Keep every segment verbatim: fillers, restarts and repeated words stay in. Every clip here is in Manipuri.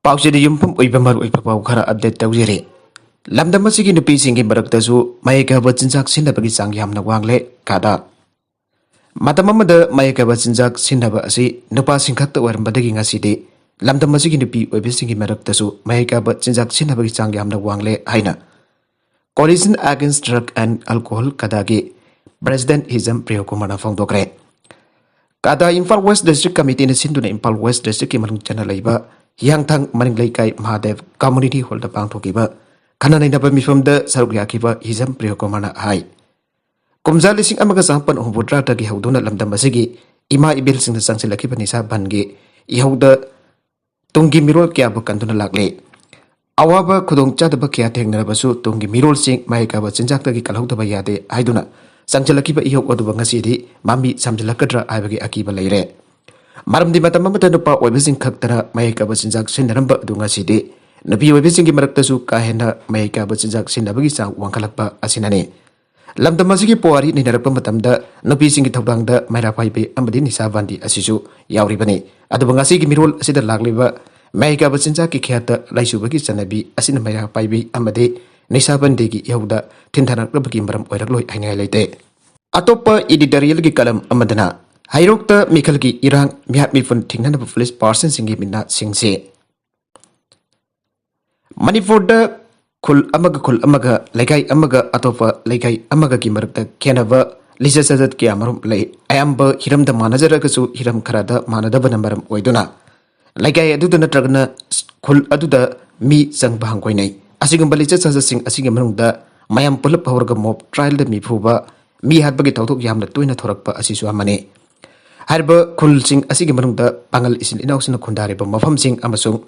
ꯄꯥꯎꯆꯦꯗ ꯌꯨꯝꯐꯝ ꯑꯣꯏꯕ ꯃꯔꯨꯑꯣꯏꯕ ꯄꯥꯎ ꯈꯔ ꯑꯞꯗꯦꯠ ꯇꯧꯖꯔꯤ꯫ ꯂꯝꯗꯝ ꯑꯁꯤꯒꯤ ꯅꯨꯄꯤꯁꯤꯡꯒꯤ ꯃꯔꯛꯇꯁꯨ ꯃꯍꯩ ꯀꯥꯕ ꯆꯤꯟꯖꯥꯛ ꯁꯤꯖꯤꯟꯅꯕꯒꯤ ꯆꯥꯡ ꯌꯥꯝꯅ ꯋꯥꯡꯂꯦ꯫ ꯀꯥꯗꯥ꯫ ꯃꯇꯝ ꯑꯃꯗ ꯃꯍꯩ ꯀꯥꯕ ꯆꯤꯟꯖꯥꯛ ꯁꯤꯖꯤꯟꯅꯕ ꯑꯁꯤ ꯅꯨꯄꯥꯁꯤꯡ ꯈꯛꯇ ꯑꯣꯏꯔꯝꯕꯗꯒꯤ ꯉꯁꯤꯗꯤ ꯂꯝꯗꯝ ꯑꯁꯤꯒꯤ ꯅꯨꯄꯤ ꯑꯣꯏꯕꯁꯤꯡꯒꯤ ꯃꯔꯛꯇꯁꯨ ꯃꯍꯩ ꯀꯥꯕ ꯆꯤꯟꯖꯥꯛ ꯁꯤꯖꯤꯟꯅꯕꯒꯤ ꯆꯥꯡ ꯌꯥꯝꯅ ꯋꯥꯡꯂꯦ ꯍꯥꯏꯅ Coalition Against Drug and Alcohol, ꯀꯗꯥꯒꯤ ꯄ꯭ꯔꯦꯁꯤꯗꯦꯟꯠ ꯍꯤꯖꯝ ꯄ꯭ꯔꯤꯌꯣꯀꯨꯃꯥꯔꯅ ꯐꯣꯡꯗꯣꯛꯈ꯭ꯔꯦ꯫ ꯀꯗꯥ ꯏꯝꯐꯥꯜ ꯋꯦꯁ꯭ꯠ ꯗꯤꯁꯇ꯭ꯔꯤꯛ ꯀꯃꯤꯇꯤꯅ ꯁꯤꯟꯗꯨꯅ ꯏꯝꯐꯥꯜ ꯋꯦꯁ꯭ꯠ ꯗꯤꯁꯇ꯭ꯔꯤꯛꯀꯤ ꯃꯅꯨꯡ ꯆꯟꯅ ꯂꯩꯕ ꯍꯤꯌꯥꯡꯊꯥꯡ ꯃꯅꯤꯡ ꯂꯩꯀꯥꯏ ꯃꯍꯥꯗꯦꯕ ꯀꯝꯃ꯭ꯌꯨꯅꯤꯇꯤ ꯍꯣꯜꯗ ꯄꯥꯡꯊꯣꯛꯈꯤꯕ ꯈꯟꯅ ꯅꯩꯅꯕ ꯃꯤꯐꯝꯗ ꯁꯔꯨꯛ ꯌꯥꯈꯤꯕ ꯍꯤꯖꯝ ꯄ꯭ꯔꯤꯌꯣꯀꯨꯃꯥꯔꯅ ꯍꯥꯏ, ꯀꯨꯝꯖꯥ ꯂꯤꯁꯤꯡ ꯑꯃꯒ ꯆꯃꯥꯄꯟ ꯍꯨꯝꯐꯨꯇꯔꯥꯗꯒꯤ ꯍꯧꯗꯨꯅ ꯂꯝꯗꯝ ꯑꯁꯤꯒꯤ ꯏꯃꯥ ꯏꯕꯦꯜꯁꯤꯡꯅ ꯆꯪꯁꯤꯜꯂꯛꯈꯤꯕ ꯅꯤꯁꯥ ꯕꯟꯒꯤ ꯏꯍꯧꯗ ꯇꯨꯡꯒꯤ ꯃꯤꯔꯣꯜ ꯀꯌꯥꯕꯨ ꯀꯟꯗꯨꯅ ꯂꯥꯛꯂꯤ꯫ ꯑꯋꯥꯕ ꯈꯨꯗꯣꯡꯆꯥꯗꯕ ꯀꯌꯥ ꯊꯦꯡꯅꯔꯕꯁꯨ ꯇꯨꯡꯒꯤ ꯃꯤꯔꯣꯜꯁꯤꯡ ꯃꯍꯩ ꯀꯥꯕ ꯆꯤꯟꯖꯥꯛꯇꯒꯤ ꯀꯜꯍꯧꯗꯕ ꯌꯥꯗꯦ ꯍꯥꯏꯗꯨꯅ ꯆꯪꯁꯤꯜꯂꯛꯈꯤꯕ ꯏꯍꯧ ꯑꯗꯨꯕꯨ ꯉꯁꯤꯗꯤ ꯃꯃꯤ ꯁꯥꯝꯖꯤꯜꯂꯛꯀꯗ꯭ꯔꯥ ꯍꯥꯏꯕꯒꯤ ꯑꯀꯤꯕ ꯂꯩꯔꯦ꯫ ꯃꯔꯝꯗꯤ ꯃꯇꯝ ꯑꯃꯗ ꯅꯨꯄꯥ ꯑꯣꯏꯕꯁꯤꯡ ꯈꯛꯇꯅ ꯃꯍꯩ ꯀꯥꯕ ꯆꯤꯟꯖꯥꯛ ꯁꯤꯖꯤꯟꯅꯔꯝꯕ ꯑꯗꯨ ꯉꯁꯤꯗꯤ ꯅꯨꯄꯤ ꯑꯣꯏꯕꯁꯤꯡꯒꯤ ꯃꯔꯛꯇꯁꯨ ꯀꯥ ꯍꯦꯟꯅ ꯃꯍꯩ ꯀꯥꯕ ꯆꯤꯟꯖꯥꯛ ꯁꯤꯖꯤꯟꯅꯕꯒꯤ ꯆꯥꯡ ꯋꯥꯡꯈꯠꯂꯛꯄ ꯑꯁꯤꯅꯅꯤ꯫ ꯂꯝꯗꯝ ꯑꯁꯤꯒꯤ ꯄꯨꯋꯥꯔꯤ ꯅꯩꯅꯔꯛꯄ ꯃꯇꯝꯗ ꯅꯨꯄꯤꯁꯤꯡꯒꯤ ꯊꯧꯗꯥꯡꯗ ꯃꯩꯔꯥ ꯄꯥꯏꯕꯤ ꯑꯃꯗꯤ ꯅꯤꯁꯥ ꯕꯟꯗꯤ ꯑꯁꯤꯁꯨ ꯌꯥꯎꯔꯤꯕꯅꯤ꯫ ꯑꯗꯨꯕꯨ ꯉꯁꯤꯒꯤ ꯃꯤꯔꯣꯜ ꯑꯁꯤꯗ ꯂꯥꯛꯂꯤꯕ ꯃꯍꯩ ꯀꯥꯕ ꯆꯤꯟꯖꯥꯛꯀꯤ ꯈꯦꯠꯇ ꯂꯩꯁꯨꯕꯒꯤ ꯆꯠꯅꯕꯤ ꯑꯁꯤꯅ ꯃꯩꯔꯥ ꯄꯥꯏꯕꯤ ꯑꯃꯗꯤ ꯅꯤꯁꯥ ꯕꯟꯗꯤꯒꯤ ꯏꯍꯧꯗ ꯊꯤꯟꯊꯔꯛꯂꯕꯒꯤ ꯃꯔꯝ ꯑꯣꯏꯔꯛꯂꯣꯏ ꯍꯥꯏꯅꯤꯡꯉꯥꯏ ꯂꯩꯇꯦ꯫ ꯑꯇꯣꯞꯄ ꯏꯗꯤꯇꯣꯔꯤꯌꯦꯜꯒꯤ ꯀꯂꯝ ꯑꯃꯗꯅ ꯍꯩꯔꯣꯛꯇ ꯃꯤꯈꯜꯒꯤ ꯏꯔꯥꯡ, ꯃꯤꯍꯥꯠ ꯃꯤꯄꯨꯟ ꯊꯤꯡꯅꯅꯕ ꯄꯨꯂꯤꯁ ꯄꯥꯔꯁꯟꯁꯤꯡꯒꯤ ꯃꯤꯠꯅꯥ ꯁꯤꯡꯁꯤ꯫ ꯃꯅꯤꯄꯨꯔꯗ ꯈꯨꯜ ꯑꯃꯒ ꯈꯨꯜ ꯑꯃꯒ, ꯂꯩꯀꯥꯏ ꯑꯃꯒ ꯑꯇꯣꯞꯄ ꯂꯩꯀꯥꯏ ꯑꯃꯒꯒꯤ ꯃꯔꯛꯇ ꯈꯦꯠꯅꯕ ꯂꯤꯆꯠ ꯁꯥꯖꯠ ꯀꯌꯥ ꯃꯔꯨꯝ ꯂꯩ꯫ ꯑꯌꯥꯝꯕ ꯍꯤꯔꯝꯗ ꯃꯥꯟꯅꯖꯔꯒꯁꯨ ꯍꯤꯔꯝ ꯈꯔꯗ ꯃꯥꯟꯅꯗꯕꯅ ꯃꯔꯝ ꯑꯣꯏꯗꯨꯅ ꯂꯩꯀꯥꯏ ꯑꯗꯨꯗ ꯅꯠꯇ꯭ꯔꯒꯅ ꯈꯨꯜ ꯑꯗꯨꯗ ꯃꯤ ꯆꯪꯕ ꯍꯪꯒꯣꯏꯅꯩ꯫ ꯑꯁꯤꯒꯨꯝꯕ ꯂꯤꯆꯠ ꯁꯥꯖꯠꯁꯤꯡ ꯑꯁꯤꯒꯤ ꯃꯅꯨꯡꯗ ꯃꯌꯥꯝ ꯄꯨꯂꯞ ꯍꯧꯔꯒ ꯃꯣꯕ ꯇ꯭ꯔꯥꯏꯜꯗ ꯃꯤ ꯐꯨꯕ, ꯃꯤ ꯍꯥꯠꯄꯒꯤ ꯊꯧꯗꯣꯛ ꯌꯥꯝꯅ ꯇꯣꯏꯅ ꯊꯣꯔꯛꯄ ꯑꯁꯤꯁꯨ ꯑꯃꯅꯤ꯫ ꯍꯥꯏꯔꯤꯕ ꯈꯨꯜꯁꯤꯡ ꯑꯁꯤꯒꯤ ꯃꯅꯨꯡꯗ ꯄꯥꯉꯜ ꯏꯆꯤꯜ ꯏꯅꯥꯎꯁꯤꯡꯅ ꯈꯨꯟꯗꯥꯔꯤꯕ ꯃꯐꯝꯁꯤꯡ ꯑꯃꯁꯨꯡ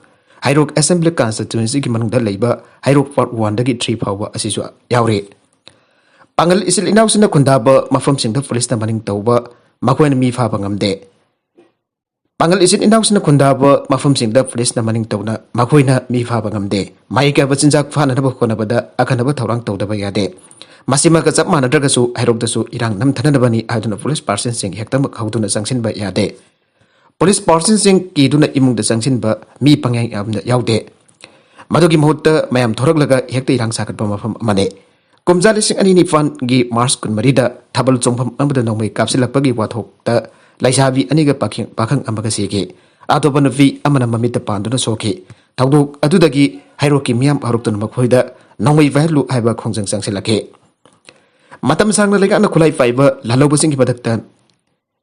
ꯍꯩꯔꯣꯛ ꯑꯦꯁꯦꯝꯕ꯭ꯂꯤ ꯀꯟꯁꯇꯤꯇ꯭ꯋꯦꯟꯁꯤꯒꯤ ꯃꯅꯨꯡꯗ ꯂꯩꯕ ꯍꯩꯔꯣꯛ ꯄꯥꯔꯠ ꯋꯥꯟꯗꯒꯤ ꯊ꯭ꯔꯤ ꯐꯥꯎꯕ ꯑꯁꯤꯁꯨ ꯌꯥꯎꯔꯤ꯫ ꯄꯥꯉꯜ ꯏꯆꯤꯜ ꯏꯅꯥꯎꯁꯤꯡꯅ ꯈꯨꯟꯗꯥꯕ ꯃꯐꯝꯁꯤꯡꯗ ꯄꯨꯂꯤꯁꯅ ꯃꯅꯤꯡ ꯇꯧꯕ, ꯃꯈꯣꯏꯅ ꯃꯤ ꯐꯥꯕ ꯉꯝꯗꯦ꯫ ꯄꯥꯉꯜ ꯏꯆꯤꯜ ꯏꯅꯥꯎꯁꯤꯡꯅ ꯈꯨꯟꯗꯥꯕ ꯃꯐꯝꯁꯤꯡꯗ ꯄꯨꯂꯤꯁꯅ ꯃꯅꯤꯡ ꯇꯧꯅ ꯃꯈꯣꯏꯅ ꯃꯤ ꯐꯥꯕ ꯉꯝꯗꯦ꯫ ꯃꯍꯩ ꯀꯥꯕ ꯆꯤꯟꯖꯥꯛ ꯐꯥꯅꯅꯕ ꯍꯣꯠꯅꯕꯗ ꯑꯈꯟꯅꯕ ꯊꯧꯔꯥꯡ ꯇꯧꯗꯕ ꯌꯥꯗꯦ꯫ ꯃꯁꯤꯃꯒ ꯆꯞ ꯃꯥꯟꯅꯗ꯭ꯔꯒꯁꯨ ꯍꯩꯔꯣꯛꯇꯁꯨ ꯏꯔꯥꯡ ꯅꯝꯊꯅꯅꯕꯅꯤ ꯍꯥꯏꯗꯨꯅ ꯄꯨꯂꯤꯁ ꯄꯥꯔꯁꯟꯁꯤꯡ ꯍꯦꯛꯇꯃꯛ ꯍꯧꯗꯨꯅ ꯆꯪꯁꯤꯟꯕ ꯌꯥꯗꯦ꯫ ꯄꯨꯂꯤꯁ ꯄꯥꯔꯁꯟꯁꯤꯡ ꯀꯤꯗꯨꯅ ꯏꯃꯨꯡꯗ ꯆꯪꯁꯤꯟꯕ ꯃꯤ ꯄꯪꯌꯥꯝ ꯌꯥꯝꯅ ꯌꯥꯎꯗꯦ꯫ ꯃꯗꯨꯒꯤ ꯃꯍꯨꯠꯇ ꯃꯌꯥꯝ ꯊꯣꯔꯛꯂꯒ ꯍꯦꯛꯇ ꯏꯔꯥꯡ ꯁꯥꯒꯠꯄ ꯃꯐꯝ ꯑꯃꯅꯤ꯫ ꯀꯨꯝꯖꯥ ꯂꯤꯁꯤꯡ ꯑꯅꯤ ꯅꯤꯄꯥꯟꯒꯤ ꯃꯥꯔꯆ ꯀꯨꯟꯃꯔꯤꯗ ꯊꯥꯕꯜ ꯆꯣꯡꯐꯝ ꯑꯃꯗ ꯅꯣꯡꯃꯩ ꯀꯥꯞꯁꯤꯜꯂꯛꯄꯒꯤ ꯋꯥꯊꯣꯛꯇ ꯂꯩꯁꯥꯕꯤ ꯑꯅꯤꯒ ꯄꯥꯈꯪ, ꯄꯥꯈꯪ ꯑꯃꯒ ꯁꯤꯈꯤ꯫ ꯑꯇꯣꯞꯄ ꯅꯨꯄꯤ ꯑꯃꯅ ꯃꯃꯤꯠꯇ ꯄꯥꯟꯗꯨꯅ ꯁꯣꯛꯈꯤ꯫ ꯊꯧꯗꯣꯛ ꯑꯗꯨꯗꯒꯤ ꯍꯩꯔꯣꯛꯀꯤ ꯃꯤꯌꯥꯝ ꯍꯧꯔꯛꯇꯨꯅ ꯃꯈꯣꯏꯗ "ꯅꯣꯡꯃꯩ ꯄꯥꯏꯍꯜꯂꯨ" ꯍꯥꯏꯕ ꯈꯣꯡꯖꯪ ꯆꯪꯁꯤꯜꯂꯛꯈꯤ꯫ ꯃꯇꯝ ꯁꯥꯡꯅ ꯂꯩꯉꯥꯛꯅ ꯈꯨꯠꯂꯥꯏ ꯄꯥꯏꯕ ꯂꯥꯜꯍꯧꯕꯁꯤꯡꯒꯤ ꯃꯊꯛꯇ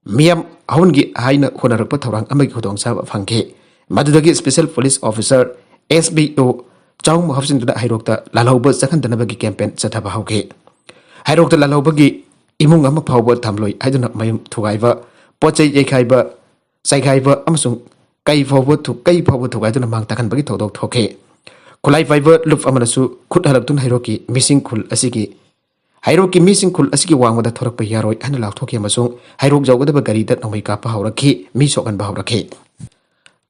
ꯃꯤꯌꯥꯝ ꯍꯧꯍꯟꯒꯦ ꯍꯥꯏꯅ ꯍꯣꯠꯅꯔꯛꯄ ꯊꯧꯔꯥꯡ ꯑꯃꯒꯤ ꯈꯨꯗꯣꯡꯆꯥꯕ ꯐꯪꯈꯤ꯫ ꯃꯗꯨꯗꯒꯤ ꯁ꯭ꯄꯦꯁꯦꯜ ꯄꯨꯂꯤꯁ ꯑꯣꯐꯤꯁꯔ, ꯑꯦꯁ ꯕꯤ ꯑꯣ, ꯆꯥꯎ ꯍꯥꯞꯆꯤꯟꯗꯨꯅ ꯍꯩꯔꯣꯛꯇ ꯂꯥꯜꯍꯧꯕ ꯆꯪꯍꯟꯗꯅꯕꯒꯤ ꯀꯦꯝꯄꯦꯟ ꯆꯠꯊꯕ ꯍꯧꯈꯤ꯫ ꯍꯩꯔꯣꯛꯇ ꯂꯥꯜꯍꯧꯕꯒꯤ ꯏꯃꯨꯡ ꯑꯃ ꯐꯥꯎꯕ ꯊꯝꯂꯣꯏ ꯍꯥꯏꯗꯨꯅ ꯃꯌꯨꯝ ꯊꯨꯒꯥꯏꯕ, ꯄꯣꯠ ꯆꯩ ꯌꯩꯈꯥꯏꯕ, ꯆꯥꯏꯈꯥꯏꯕ ꯑꯃꯁꯨꯡ ꯀꯩ ꯐꯥꯎꯕ ꯊꯨ-, ꯀꯩ ꯐꯥꯎꯕ ꯊꯨꯒꯥꯏꯗꯨꯅ ꯃꯥꯡ ꯇꯥꯛꯍꯟꯕꯒꯤ ꯊꯧꯗꯣꯛ ꯊꯣꯛꯈꯤ꯫ ꯈꯨꯠꯂꯥꯏ ꯄꯥꯏꯕ ꯂꯨꯞ ꯑꯃꯅꯁꯨ ꯈꯨꯠ ꯍꯜꯂꯛꯇꯨꯅ ꯍꯩꯔꯣꯛꯀꯤ ꯃꯤꯁꯤꯡ ꯈꯨꯜ ꯑꯁꯤꯒꯤ ꯍꯩꯔꯣꯛꯀꯤ ꯃꯤꯁꯤꯡ ꯈꯨꯜ ꯑꯁꯤꯒꯤ ꯋꯥꯡꯃꯗ ꯊꯣꯔꯛꯄ ꯌꯥꯔꯣꯏ ꯍꯥꯏꯅ ꯂꯥꯎꯊꯣꯛꯈꯤ ꯑꯃꯁꯨꯡ ꯍꯩꯔꯣꯛ ꯌꯧꯒꯗꯕ ꯒꯥꯔꯤꯗ ꯅꯣꯡꯃꯩ ꯀꯥꯞꯄ ꯍꯧꯔꯛꯈꯤ, ꯃꯤ ꯁꯣꯛꯍꯟꯕ ꯍꯧꯔꯛꯈꯤ꯫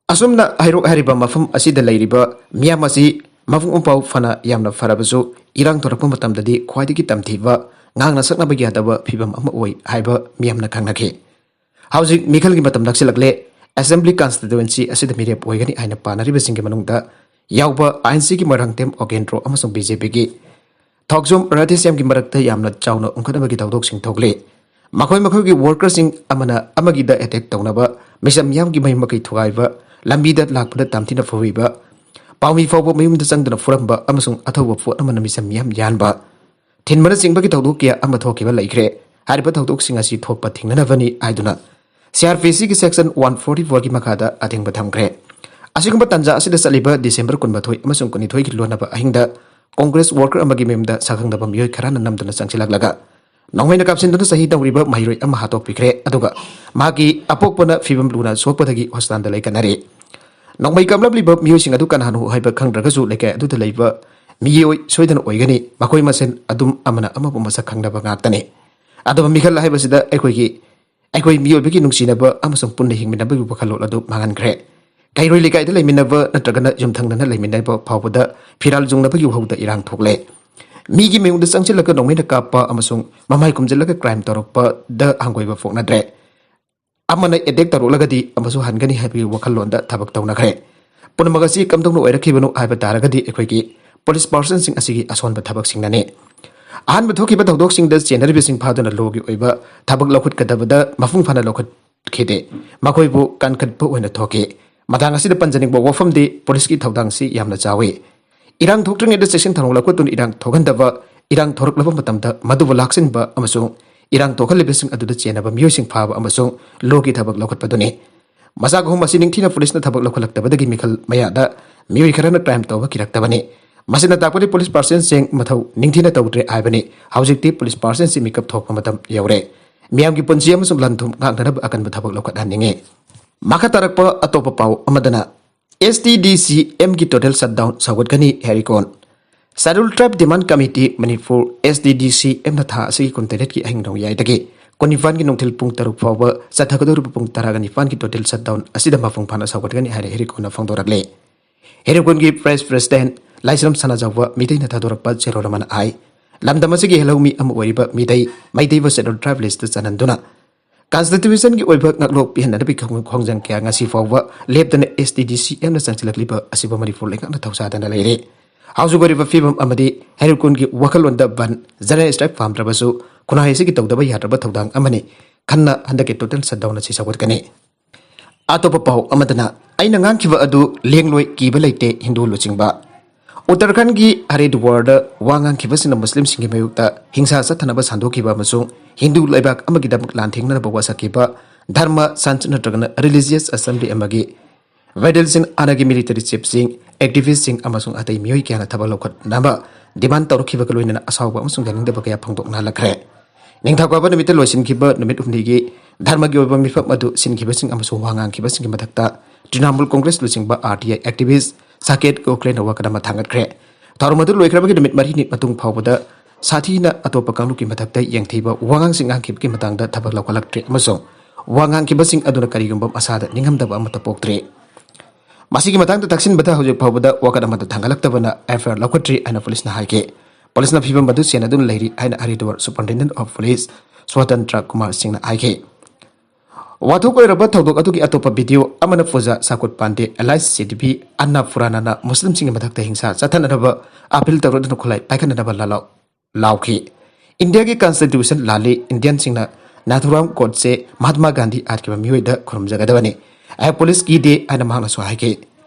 ꯑꯁꯨꯝꯅ ꯍꯩꯔꯣꯛ ꯍꯥꯏꯔꯤꯕ ꯃꯐꯝ ꯑꯁꯤꯗ ꯂꯩꯔꯤꯕ ꯃꯤꯌꯥꯝ ꯑꯁꯤ ꯃꯕꯨꯛ ꯃꯄꯥꯎ ꯐꯅ ꯌꯥꯝꯅ ꯐꯔꯕꯁꯨ, ꯏꯔꯥꯡ ꯊꯣꯔꯛꯄ ꯃꯇꯝꯗꯗꯤ ꯈ꯭ꯋꯥꯏꯗꯒꯤ ꯇꯝꯊꯤꯕ, ꯉꯥꯡꯅ ꯁꯛꯅꯕ ꯌꯥꯗꯕ ꯐꯤꯕꯝ ꯑꯃ ꯑꯣꯏ ꯍꯥꯏꯕ ꯃꯤꯌꯥꯝꯅ ꯈꯪꯅꯈꯤ꯫ ꯍꯧꯖꯤꯛ ꯃꯤꯈꯜꯒꯤ ꯃꯇꯝ ꯅꯛꯁꯤꯜꯂꯛꯂꯦ꯫ ꯑꯦꯁꯦꯝꯕ꯭ꯂꯤ ꯀꯟꯁꯇꯤꯇ꯭ꯋꯦꯟꯁꯤ ꯑꯁꯤꯗ ꯃꯤꯔꯦꯞ ꯑꯣꯏꯒꯅꯤ ꯍꯥꯏꯅ ꯄꯥꯅꯔꯤꯕꯁꯤꯡꯒꯤ ꯃꯅꯨꯡꯗ ꯌꯥꯎꯕ ꯑꯥꯏ ꯑꯦꯟ ꯁꯤꯒꯤ ꯃꯣꯏꯔꯥꯡꯊꯦꯝ ꯑꯣꯒꯦꯟꯗ꯭ꯔꯣ ꯑꯃꯁꯨꯡ ꯕꯤ ꯖꯦ ꯄꯤꯒꯤ ꯊꯣꯛꯆꯣꯝ ꯔꯥꯙꯦꯁ꯭ꯌꯥꯝꯒꯤ ꯃꯔꯛꯇ ꯌꯥꯝꯅ ꯆꯥꯎꯅ ꯎꯪꯈꯠꯅꯕꯒꯤ ꯊꯧꯗꯣꯛꯁꯤꯡ ꯊꯣꯛꯂꯤ꯫ ꯃꯈꯣꯏ ꯃꯈꯣꯏꯒꯤ ꯋꯥꯔꯀꯔꯁꯤꯡ ꯑꯃꯅ ꯑꯃꯒꯤꯗ ꯑꯦꯇꯦꯛ ꯇꯧꯅꯕ ꯃꯤꯆꯝ ꯃꯤꯌꯥꯝꯒꯤ ꯃꯌꯨꯝ ꯃꯀꯩ ꯊꯨꯒꯥꯏꯕ, ꯂꯝꯕꯤꯗ ꯂꯥꯛꯄꯗ ꯇꯝꯊꯤꯅ ꯐꯨꯕꯤꯕ, ꯄꯥꯎꯃꯤ ꯐꯥꯎꯕ ꯃꯌꯨꯝꯗ ꯆꯪꯗꯨꯅ ꯐꯨꯔꯝꯕ ꯑꯃꯁꯨꯡ ꯑꯊꯧꯕ ꯄꯣꯠ ꯑꯃꯅ ꯃꯤꯆꯝ ꯃꯤꯌꯥꯝ ꯌꯥꯟꯕ, ꯊꯤꯟꯕꯅꯆꯤꯡꯕꯒꯤ ꯊꯧꯗꯣꯛ ꯀꯌꯥ ꯑꯃ ꯊꯣꯛꯈꯤꯕ ꯂꯩꯈ꯭ꯔꯦ꯫ ꯍꯥꯏꯔꯤꯕ ꯊꯧꯗꯣꯛꯁꯤꯡ ꯑꯁꯤ ꯊꯣꯛꯄ ꯊꯤꯡꯅꯅꯕꯅꯤ ꯍꯥꯏꯗꯨꯅ ꯁꯤ ꯑꯥꯔ ꯄꯤ ꯁꯤꯒꯤ ꯁꯦꯛꯁꯟ ꯋꯥꯟ ꯐꯣꯔꯇꯤ ꯐꯣꯔꯒꯤ ꯃꯈꯥꯗ ꯑꯊꯤꯡꯕ ꯊꯝꯈ꯭ꯔꯦ꯫ ꯑꯁꯤꯒꯨꯝꯕ ꯇꯥꯟꯖꯥ ꯑꯁꯤꯗ ꯆꯠꯂꯤꯕ ꯗꯤꯁꯦꯝꯕꯔ ꯀꯨꯟꯃꯥꯊꯣꯏ ꯑꯃꯁꯨꯡ ꯀꯨꯟꯅꯤꯊꯣꯏꯒꯤ ꯂꯣꯟꯅꯕ ꯑꯍꯤꯡꯗ ꯀꯣꯡꯒ꯭ꯔꯦꯁ ꯋꯥꯔꯀꯔ ꯑꯃꯒꯤ ꯃꯌꯨꯝꯗ ꯁꯛꯈꯪꯗꯕ ꯃꯤꯑꯣꯏ ꯈꯔꯅ ꯅꯝꯗꯨꯅ ꯆꯪꯁꯤꯜꯂꯛꯂꯒ ꯅꯣꯡꯃꯩꯅ ꯀꯥꯞꯁꯤꯟꯗꯨꯅ ꯆꯍꯤ ꯅꯧꯔꯤꯕ ꯃꯍꯩꯔꯣꯏ ꯑꯃ ꯍꯥꯠꯇꯣꯛꯄꯤꯈ꯭ꯔꯦ꯫ ꯑꯗꯨꯒ ꯃꯍꯥꯛꯀꯤ ꯑꯄꯣꯛꯄꯅ ꯐꯤꯕꯝ ꯂꯨꯅ ꯁꯣꯛꯄꯗꯒꯤ ꯍꯣꯁꯄꯤꯇꯥꯜꯗ ꯂꯩꯀꯠꯅꯔꯤ꯫ ꯅꯣꯡꯃꯩ ꯀꯥꯞꯂꯝꯂꯤꯕ ꯃꯤꯑꯣꯏꯁꯤꯡ ꯑꯗꯨ ꯀꯅꯥꯅꯣ ꯍꯥꯏꯕ ꯈꯪꯗ꯭ꯔꯒꯁꯨ ꯂꯩꯀꯥꯏ ꯑꯗꯨꯗ ꯂꯩꯕ ꯃꯤꯑꯣꯏ ꯁꯣꯏꯗꯅ ꯑꯣꯏꯒꯅꯤ꯫ ꯃꯈꯣꯏ ꯃꯁꯦꯟ ꯑꯗꯨꯝ ꯑꯃꯅ ꯑꯃꯕꯨ ꯃꯁꯛ ꯈꯪꯅꯕ ꯉꯥꯛꯇꯅꯤ꯫ ꯑꯗꯨꯕꯨ ꯃꯤꯈꯜ ꯍꯥꯏꯕꯁꯤꯗ ꯑꯩꯈꯣꯏꯒꯤ, ꯑꯩꯈꯣꯏ ꯃꯤꯑꯣꯏꯕꯒꯤ ꯅꯨꯡꯁꯤꯅꯕ ꯑꯃꯁꯨꯡ ꯄꯨꯟꯅ ꯍꯤꯡꯃꯤꯟꯅꯕꯒꯤ ꯋꯥꯈꯜꯂꯣꯟ ꯑꯗꯨ ꯃꯥꯡꯍꯟꯈ꯭ꯔꯦ꯫ ꯀꯩꯔꯣꯏ ꯂꯩꯀꯥꯏꯗ ꯂꯩꯃꯤꯟꯅꯕ ꯅꯠꯇ꯭ꯔꯒꯅ ꯌꯨꯝꯊꯪꯅꯅ ꯂꯩꯃꯤꯟꯅꯕ ꯐꯥꯎꯕꯗ ꯐꯤꯔꯥꯜ ꯌꯨꯡꯅꯕꯒꯤ ꯋꯥꯍꯧꯗ ꯏꯔꯥꯡ ꯊꯣꯛꯂꯦ꯫ ꯃꯤꯒꯤ ꯃꯌꯨꯝꯗ ꯆꯪꯁꯤꯜꯂꯒ ꯅꯣꯡꯃꯩꯅ ꯀꯥꯞꯄ ꯑꯃꯁꯨꯡ ꯃꯃꯥꯏ ꯈꯨꯝꯖꯤꯜꯂꯒ ꯀ꯭ꯔꯥꯏꯝ ꯇꯧꯔꯛꯄꯗ ꯍꯪꯒꯣꯏꯕ ꯄꯣꯛꯅꯗ꯭ꯔꯦ꯫ ꯑꯃꯅ ꯑꯦꯇꯦꯛ ꯇꯧꯔꯛꯂꯒꯗꯤ ꯑꯃꯁꯨ ꯍꯟꯒꯅꯤ ꯍꯥꯏꯕꯒꯤ ꯋꯥꯈꯜꯂꯣꯟꯗ ꯊꯕꯛ ꯇꯧꯅꯈ꯭ꯔꯦ꯫ ꯄꯨꯝꯅꯃꯛ ꯑꯁꯤ ꯀꯝꯗꯧꯅ ꯑꯣꯏꯔꯛꯈꯤꯕꯅꯣ ꯍꯥꯏꯕ ꯇꯥꯔꯒꯗꯤ ꯑꯩꯈꯣꯏꯒꯤ ꯄꯨꯂꯤꯁ ꯄꯥꯔꯁꯟꯁꯤꯡ ꯑꯁꯤꯒꯤ ꯑꯁꯣꯟꯕ ꯊꯕꯛꯁꯤꯡꯅꯅꯤ꯫ ꯑꯍꯥꯟꯕ ꯊꯣꯛꯈꯤꯕ ꯊꯧꯗꯣꯛꯁꯤꯡꯗ ꯆꯦꯟꯅꯔꯤꯕꯁꯤꯡ ꯐꯥꯗꯨꯅ ꯂꯣꯒꯤ ꯑꯣꯏꯕ ꯊꯕꯛ ꯂꯧꯈꯠꯀꯗꯕꯗ ꯃꯄꯨꯡ ꯐꯥꯅ ꯂꯧꯈꯠꯈꯤꯗꯦ꯫ ꯃꯈꯣꯏꯕꯨ ꯀꯟꯈꯠꯄ ꯑꯣꯏꯅ ꯊꯣꯛꯈꯤ꯫ ꯃꯇꯥꯡ ꯑꯁꯤꯗ ꯄꯟꯖꯅꯤꯡꯕ ꯋꯥꯐꯝꯗꯤ ꯄꯨꯂꯤꯁꯀꯤ ꯊꯧꯗꯥꯡꯁꯤ ꯌꯥꯝꯅ ꯆꯥꯎꯏ꯫ ꯏꯔꯥꯡ ꯊꯣꯛꯇ꯭ꯔꯤꯉꯩꯗ ꯆꯦꯛꯁꯤꯟ ꯊꯧꯔꯥꯡ ꯂꯧꯈꯠꯇꯨꯅ ꯏꯔꯥꯡ ꯊꯣꯛꯍꯟꯗꯕ, ꯏꯔꯥꯡ ꯊꯣꯔꯛꯂꯕ ꯃꯇꯝꯗ ꯃꯗꯨꯕꯨ ꯂꯥꯛꯁꯤꯟꯕ ꯑꯃꯁꯨꯡ ꯏꯔꯥꯡ ꯊꯣꯛꯍꯜꯂꯤꯕꯁꯤꯡ ꯑꯗꯨꯗ ꯆꯦꯟꯅꯕ ꯃꯤꯑꯣꯏꯁꯤꯡ ꯐꯥꯕ ꯑꯃꯁꯨꯡ ꯂꯣꯒꯤ ꯊꯕꯛ ꯂꯧꯈꯠꯄꯗꯨꯅꯤ꯫ ꯃꯆꯥꯛ ꯑꯍꯨꯝ ꯑꯁꯤ ꯅꯤꯡꯊꯤꯅ ꯄꯨꯂꯤꯁꯅ ꯊꯕꯛ ꯂꯧꯈꯠꯂꯛꯇꯕꯗꯒꯤ ꯃꯤꯈꯜ ꯃꯌꯥꯗ ꯃꯤꯑꯣꯏ ꯈꯔꯅ ꯀ꯭ꯔꯥꯏꯝ ꯇꯧꯕ ꯀꯤꯔꯛꯇꯕꯅꯤ꯫ ꯃꯁꯤꯅ ꯇꯥꯛꯄꯗꯤ ꯄꯨꯂꯤꯁ ꯄꯥꯔꯁꯟꯁꯤꯡ ꯃꯊꯧ ꯅꯤꯡꯊꯤꯅ ꯇꯧꯗ꯭ꯔꯦ ꯍꯥꯏꯕꯅꯤ꯫ ꯍꯧꯖꯤꯛꯇꯤ ꯄꯨꯂꯤꯁ ꯄꯥꯔꯁꯟꯁꯤ ꯃꯤꯀꯞ ꯊꯣꯛꯄ ꯃꯇꯝ ꯌꯧꯔꯦ꯫ ꯃꯤꯌꯥꯝꯒꯤ ꯄꯨꯟꯁꯤ ꯑꯃꯁꯨꯡ ꯂꯟ ꯊꯨꯝ ꯉꯥꯛꯅꯅꯕ ꯑꯀꯟꯕ ꯊꯕꯛ ꯂꯧꯈꯠꯍꯟꯅꯤꯡꯉꯤ꯫ ꯃꯈꯥ ꯇꯥꯔꯛꯄ ꯑꯇꯣꯞꯄ ꯄꯥꯎ ꯑꯃꯗꯅ, ꯑꯦꯁ ꯇꯤ ꯗꯤ ꯁꯤ ꯑꯦꯝꯒꯤ ꯇꯣꯇꯦꯜ ꯁꯠꯗꯥꯎꯟ ꯁꯧꯒꯠꯀꯅꯤ ꯍꯦꯔꯤꯀꯣꯟ꯫ ꯁꯦꯗ꯭ꯌꯨꯜ ꯇ꯭ꯔꯥꯏꯕ ꯗꯤꯃꯥꯟ ꯀꯃꯤꯇꯤ ꯃꯅꯤꯄꯨꯔ, ꯑꯦꯁ ꯇꯤ ꯗꯤ ꯁꯤ ꯑꯦꯝꯅ ꯊꯥ ꯑꯁꯤꯒꯤ ꯀꯨꯟꯇꯔꯦꯠꯀꯤ ꯑꯍꯤꯡ ꯅꯣꯡꯌꯥꯏꯗꯒꯤ ꯀꯨꯟꯅꯤꯄꯥꯟꯒꯤ ꯅꯨꯡꯊꯤꯜ ꯄꯨꯡ ꯇꯔꯨꯛ ꯐꯥꯎꯕ ꯆꯠꯊꯒꯗꯧꯔꯤꯕ ꯄꯨꯡ ꯇꯔꯥꯒ ꯅꯤꯄꯥꯟꯒꯤ ꯇꯣꯇꯦꯜ ꯁꯠꯗꯥꯎꯟ ꯑꯁꯤꯗ ꯃꯄꯨꯡ ꯐꯥꯅ ꯁꯧꯒꯠꯀꯅꯤ ꯍꯥꯏꯅ ꯍꯦꯔꯤꯀꯣꯟꯅ ꯐꯣꯡꯗꯣꯔꯛꯂꯦ꯫ ꯍꯦꯔꯤꯀꯣꯟꯒꯤ ꯚꯥꯏꯁ ꯄ꯭ꯔꯦꯁꯤꯗꯦꯟꯠ ꯂꯥꯏꯁ꯭ꯔꯝ ꯁꯅꯥꯖꯥꯎꯕ ꯃꯤꯇꯩꯅ ꯊꯥꯗꯣꯔꯛꯄ ꯆꯦꯔꯣꯜ ꯑꯃꯅ ꯍꯥꯏ, ꯂꯝꯗꯝ ꯑꯁꯤꯒꯤ ꯂꯧꯃꯤ ꯑꯃ ꯑꯣꯏꯔꯤꯕ ꯃꯤꯇꯩ, ꯃꯩꯇꯩꯕꯨ ꯁꯦꯗ꯭ꯌꯨꯜ ꯇ꯭ꯔꯥꯏꯕ ꯂꯤꯁꯇ ꯆꯟꯍꯟꯗꯨꯅ ꯀꯟꯁꯇꯤꯇ꯭ꯌꯨꯁꯟꯒꯤ ꯑꯣꯏꯕ ꯉꯥꯛꯂꯣꯛ ꯄꯤꯍꯟꯅꯅꯕꯒꯤ ꯈꯣꯡ-, ꯈꯣꯡꯖꯪ ꯀꯌꯥ ꯉꯁꯤ ꯐꯥꯎꯕ ꯂꯦꯞꯇꯅ ꯑꯦꯁ ꯇꯤ ꯗꯤ ꯁꯤ ꯑꯦꯝꯅ ꯆꯪꯁꯤꯜꯂꯛꯂꯤꯕ ꯑꯁꯤꯕꯨ ꯃꯅꯤꯄꯨꯔ ꯂꯩꯉꯥꯛꯅ ꯊꯧꯁꯥꯗꯅ ꯂꯩꯔꯦ꯫ ꯍꯧꯖꯤꯛ ꯑꯣꯏꯔꯤꯕ ꯐꯤꯕꯝ ꯑꯃꯗꯤ ꯍꯦꯔꯤꯀꯣꯟꯒꯤ ꯋꯥꯈꯜꯂꯣꯟꯗ ꯕꯟ, ꯖꯦꯅꯔꯦꯜ ꯁ꯭ꯇ꯭ꯔꯥꯏꯛ ꯄꯥꯝꯗ꯭ꯔꯕꯁꯨ ꯈꯨꯟꯅꯥꯏ ꯑꯁꯤꯒꯤ ꯇꯧꯗꯕ ꯌꯥꯗ꯭ꯔꯕ ꯊꯧꯗꯥꯡ ꯑꯃꯅꯤ꯫ ꯈꯟꯅ ꯍꯟꯗꯛꯀꯤ ꯇꯣꯇꯦꯜ ꯁꯠꯗꯥꯎꯟ ꯑꯁꯤ ꯁꯧꯒꯠꯀꯅꯤ꯫ ꯑꯇꯣꯞꯄ ꯄꯥꯎ ꯑꯃꯗꯅ, ꯑꯩꯅ ꯉꯥꯡꯈꯤꯕ ꯑꯗꯨ ꯂꯦꯡꯂꯣꯏ, ꯀꯤꯕ ꯂꯩꯇꯦ, ꯍꯤꯟꯗꯨ ꯂꯨꯆꯤꯡꯕ꯫ ꯎꯠꯇꯔꯈꯟꯒꯤ ꯍꯔꯤꯗ꯭ꯋꯥꯔꯗ ꯋꯥ ꯉꯥꯡꯈꯤꯕꯁꯤꯡꯅ ꯃꯨꯁꯂꯤꯝꯁꯤꯡꯒꯤ ꯃꯥꯌꯣꯛꯇ ꯍꯤꯡꯁꯥ ꯆꯠꯊꯅꯕ ꯁꯟꯗꯣꯛꯈꯤꯕ ꯑꯃꯁꯨꯡ ꯍꯤꯟꯗꯨ ꯂꯩꯕꯥꯛ ꯑꯃꯒꯤꯗꯃꯛ ꯂꯥꯟꯊꯦꯡꯅꯅꯕ ꯋꯥꯁꯛꯈꯤꯕ ꯙꯔꯃ ꯁꯟꯆ ꯅꯠꯇ꯭ꯔꯒꯅ ꯔꯤꯂꯤꯖꯤꯌꯁ ꯑꯦꯁꯦꯝꯕ꯭ꯂꯤ ꯑꯃꯒꯤ ꯚꯥꯏꯇꯦꯜꯁꯤꯡ, ꯍꯥꯟꯅꯒꯤ ꯃꯤꯂꯤꯇꯔꯤ ꯆꯤꯐꯁꯤꯡ, ꯑꯦꯛꯇꯤꯚꯤꯁ꯭ꯠꯁꯤꯡ ꯑꯃꯁꯨꯡ ꯑꯇꯩ ꯃꯤꯑꯣꯏ ꯀꯌꯥꯅ ꯊꯕꯛ ꯂꯧꯈꯠꯅꯕ ꯗꯤꯃꯥꯟ ꯇꯧꯔꯛꯈꯤꯕꯒ ꯂꯣꯏꯅꯅ ꯑꯁꯥꯎꯕ ꯑꯃꯁꯨꯡ ꯌꯥꯅꯤꯡꯗꯕ ꯀꯌꯥ ꯐꯣꯡꯗꯣꯛꯅꯍꯜꯂꯛꯈ꯭ꯔꯦ꯫ ꯅꯤꯡꯊꯧꯀꯥꯕ ꯅꯨꯃꯤꯠꯇ ꯂꯣꯏꯁꯤꯟꯈꯤꯕ ꯅꯨꯃꯤꯠ ꯍꯨꯝꯅꯤꯒꯤ ꯙꯔꯃꯒꯤ ꯑꯣꯏꯕ ꯃꯤꯐꯝ ꯑꯗꯨ ꯁꯤꯟꯈꯤꯕꯁꯤꯡ ꯑꯃꯁꯨꯡ ꯋꯥ ꯉꯥꯡꯈꯤꯕꯁꯤꯡꯒꯤ ꯃꯊꯛꯇ ꯇ꯭ꯔꯤꯅꯥꯃꯨꯜ ꯀꯣꯡꯒ꯭ꯔꯦꯁ ꯂꯨꯆꯤꯡꯕ ꯑꯥꯔ ꯇꯤ ꯑꯥꯏ ꯑꯦꯛꯇꯤꯚꯤꯁ꯭ꯠ ꯁꯥꯀꯦꯠ ꯒꯣꯈꯂꯦꯅ ꯋꯥꯀꯠ ꯑꯃ ꯊꯥꯡꯒꯠꯈ꯭ꯔꯦ꯫ ꯊꯧꯔꯝ ꯑꯗꯨ ꯂꯣꯏꯈ꯭ꯔꯕꯒꯤ ꯅꯨꯃꯤꯠ ꯃꯔꯤꯅꯤ ꯃꯇꯨꯡ ꯐꯥꯎꯕꯗ ꯁꯥꯊꯤꯅ ꯑꯇꯣꯞꯄ ꯀꯥꯡꯂꯨꯞꯀꯤ ꯃꯊꯛꯇ ꯌꯦꯡꯊꯤꯕ ꯋꯥꯉꯥꯡꯁꯤꯡ ꯉꯥꯡꯈꯤꯕꯒꯤ ꯃꯇꯥꯡꯗ ꯊꯕꯛ ꯂꯧꯈꯠꯂꯛꯇ꯭ꯔꯦ ꯑꯃꯁꯨꯡ ꯋꯥ ꯉꯥꯡꯈꯤꯕꯁꯤꯡ ꯑꯗꯨꯅ ꯀꯔꯤꯒꯨꯝꯕ ꯃꯁꯥꯗ ꯅꯤꯡꯉꯝꯗꯕ ꯑꯃꯠꯇ ꯄꯣꯛꯇ꯭ꯔꯤ꯫ ꯃꯁꯤꯒꯤ ꯃꯇꯥꯡꯗ ꯇꯛꯁꯤꯟꯕꯗ ꯍꯧꯖꯤꯛ ꯐꯥꯎꯕꯗ ꯋꯥꯀꯠ ꯑꯃꯠꯇ ꯊꯥꯡꯒꯠꯂꯛꯇꯕꯅ ꯑꯦꯐ ꯑꯥꯏ ꯑꯥꯔ ꯂꯧꯈꯠꯇ꯭ꯔꯤ ꯍꯥꯏꯅ ꯄꯨꯂꯤꯁꯅ ꯍꯥꯏꯈꯤ꯫ ꯄꯨꯂꯤꯁꯅ ꯐꯤꯕꯝ ꯑꯗꯨ ꯆꯦꯟꯅꯗꯨꯅ ꯂꯩꯔꯤ ꯍꯥꯏꯅ Haridwar superintendent of police Swatantra Kumar ꯁꯤꯡꯅ ꯍꯥꯏꯈꯤ꯫ ꯋꯥꯊꯣꯛ ꯑꯣꯏꯔꯕ ꯊꯧꯗꯣꯛ ꯑꯗꯨꯒꯤ ꯑꯇꯣꯞꯄ ꯚꯤꯗꯤꯑꯣ ꯑꯃꯅ ꯄꯨꯖꯥ ꯁꯥꯀꯨꯠ ꯄꯥꯟꯗꯦ ꯑꯦꯂꯥꯏꯁ ꯁꯤꯗꯤꯕꯤ ꯑꯟꯅꯥ ꯄꯨꯔꯥꯅꯥꯅ ꯃꯨꯁꯂꯤꯝꯁꯤꯡꯒꯤ ꯃꯊꯛꯇ ꯍꯤꯡꯁꯥ ꯆꯠꯊꯅꯅꯕ ꯑꯥꯄꯤꯜ ꯇꯧꯔꯗꯨꯅ ꯈꯨꯠꯂꯥꯏ ꯄꯥꯏꯈꯠꯅꯅꯕ ꯂꯥꯂꯥꯎ ꯂꯥꯎꯈꯤ꯫ ꯏꯟꯗꯤꯌꯥꯒꯤ ꯀꯟꯁꯇꯤꯇ꯭ꯌꯨꯁꯟ ꯂꯥꯜꯂꯤ, ꯏꯟꯗꯤꯌꯟꯁꯤꯡꯅ ꯅꯥꯊꯨꯔꯥꯝ ꯒꯣꯗꯁꯦ ꯃꯍꯥꯇꯃꯥ ꯒꯥꯟꯙꯤ ꯍꯥꯠꯈꯤꯕ ꯃꯤꯑꯣꯏꯗ ꯈꯨꯔꯨꯝꯖꯒꯗꯕꯅꯤ꯫ ꯑꯩ ꯄꯨꯂꯤꯁ ꯀꯤꯗꯦ ꯍꯥꯏꯅ ꯃꯍꯥꯛꯅꯁꯨ ꯍꯥꯏꯈꯤ꯫